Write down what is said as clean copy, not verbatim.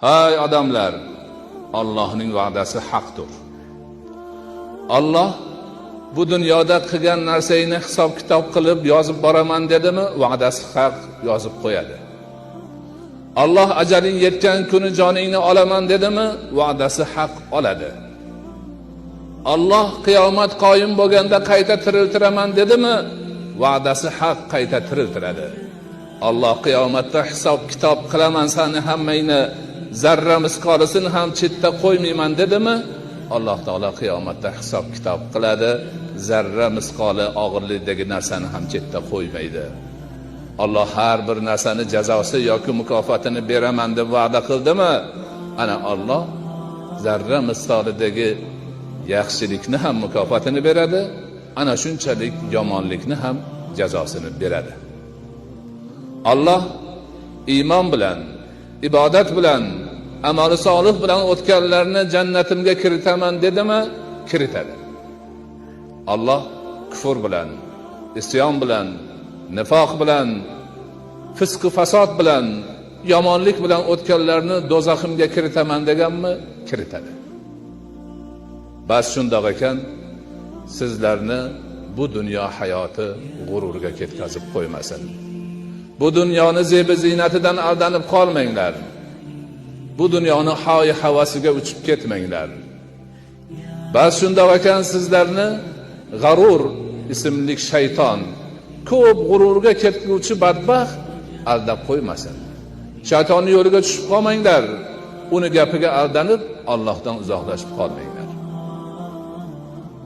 Hay odamlar, Allohning va'dasi haqdir. Alloh bu dunyoda qilgan narsangni hisob kitob qilib yozib boraman dedimi, va'dasi haq, yozib qo'yadi. Alloh ajaling yetgan kuni joningni olaman dedimi, va'dasi haq, oladi. Alloh qiyomat qoyim bo'lganda qayta tiriltiraman dedimi, va'dasi haq, qayta tiriltiradi. Alloh qiyomatda hisob kitob qilaman seni hammangni, zarra misqolisini ham chetda qo'ymayman dedimi, Alloh taolo qiyomatda hisob kitob qiladi, zarra misqoli og'irlikdagi narsani ham chetda qo'ymaydi. Alloh har bir narsani jazosi yoki mukofotini beraman deb va'da qildimi, ana Alloh zarra misqolidagi yaxshilikni ham mukofotini beradi, ana shunchalik yomonlikni ham jazosini beradi. Alloh iymon bilan, ibodat bilan, amali solih bilan o'tganlarni jannatimga kiritaman dedimi, kiritadi. Alloh kufr bilan, isyon bilan, nifoq bilan, fisq fasod bilan, yomonlik bilan o'tganlarni do'zaximga kiritaman deganmi, kiritadi. Bas shundoq ekan, sizlarni bu dunyo hayoti g'ururga ketkazib qo'ymasin. Bu dunyoni zebi ziynatidan aldanib qolmanglar. Bu dunyoni hoy havasiga uchib ketmanglar. Bas shundoq ekan, sizlarni G'arur ismli shayton, ko'p g'ururga ketguvchi badbaxt aldab qo'ymasin. Shaytonning yo'liga tushib qolmanglar. Uni gapiga aldanib Allohdan uzoqlashib qolmanglar.